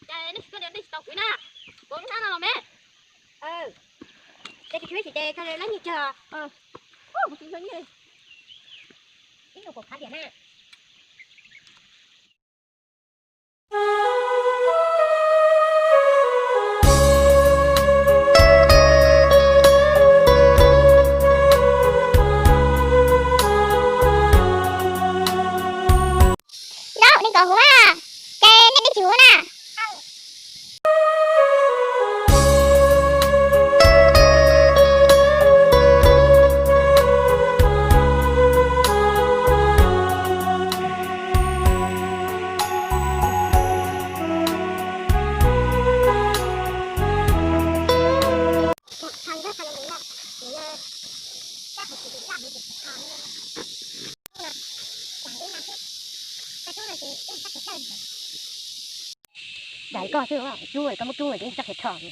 Cas nej tsis tuaj dej tsis tau kuv na, kuv hnab no los me. Ces tsis tshua ib sim ces koj lab nyiaj tsawg. Ib nus kaum phav diam na. Zaub, nej kom huv na, ces nej tsis huv na. Daim koj xwb, cub koj muab cub ces txaj qhiav rho.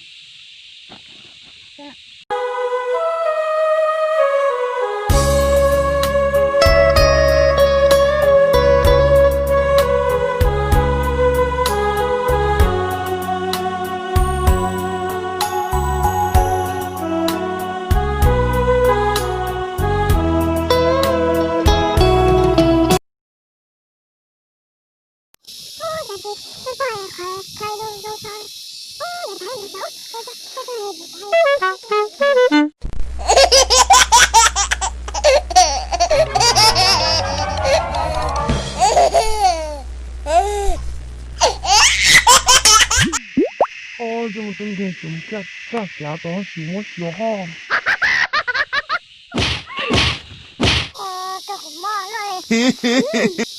Ua, coj mus tua nkeeg tseem caj caj cav tau tab sis muab xyuas ho.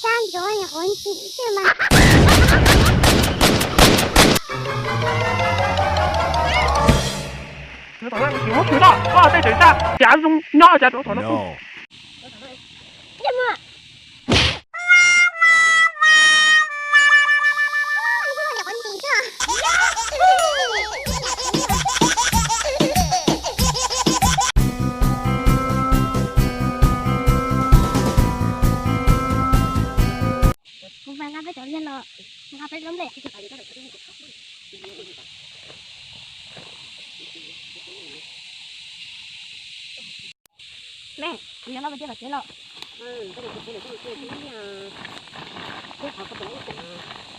Sab ntsuav nyuam qhuav ntxim xwb mas. Tsis muab khwv toj, koj tej tseem sab cav zoo nyob cav rau thaum no. Kuv mas nqa peb cov liag los, nqa peb lub nplej. Me, kuv yuav nqa mus cia tom tsev los. Thiab qhov ko tus ib tseem.